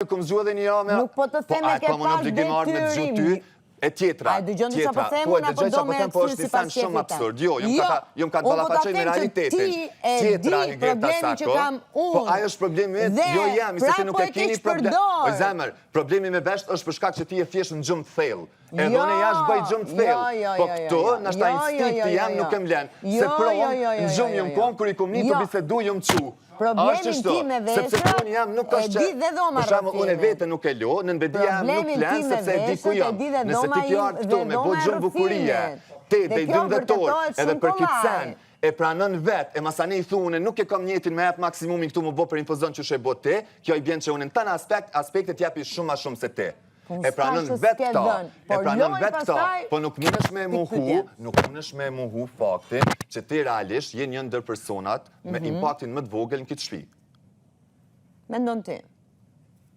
Kom zgju edhe një javë Nuk po të them e ke po, a, kam pas obligim ardhë me të zgju detyrim. ty, E tjetra, A e dëgjon ti çfarë po tjetra, them po e unë apo dëgjoj do çfarë po me them, po kthyer është një sipas sen shumë qefit tënd? absurd. Jo, jam Jo, ka jam ka unë po ta ballafaqoj me them që realitetin. ti e Tjetra, di Hygerta problemin që Sako, kam Po unë. ajo është problemi yt, Dhe jo jam, se ti prapë nuk po e e keni problem. keqpërdor. O zemër, problemi me vesht është për shkak që ti je thjesht në gjumë të thellë. Edhe Jo, unë jashtë bëj gjumë të thellë. jo, jo, Po jo, këtu, jo, nashta jo, jo, instinkti jo, jam jo. nuk e mlen. Se Jo, prom, jo, jo, jo, në gjumë jo, jam jo. kon, kur i kom një të Jo. bisedu jam çu. Problemin Është kështu, tim me Sepse veshrat unë jam nuk e është që di dhe dhoma për shembull unë rrëfimin. vete nuk e lo, në vedia jam nuk Problemin flen tim me sepse e di ku veshët e jam. di dhe Nëse dhoma ti kjo im ardh këtu dhe me bo dhoma e gjumë bukurie, rrëfimit. te Dhe deri kjo 12 orë, vërtetohet edhe shumë për këtë kollaj. sen, e pranon vet, e masane i thu unë nuk e kam njetin me jep maksimumin këtu më bo për impozon që e bo ti, kjo i bjen që unë në tana aspekt, aspektet japi shumë ma shumë se ti. Po, E pranon s'thash që vet s'ke këta, dhënë, e por pranon loj vet këta, pastaj po nuk mundesh me mohu, pikpyetje. nuk mundesh me mohu faktin që ti realisht je një ndër personat me Mhm. impaktin më të vogël në këtë shtëpi. Mendon ti.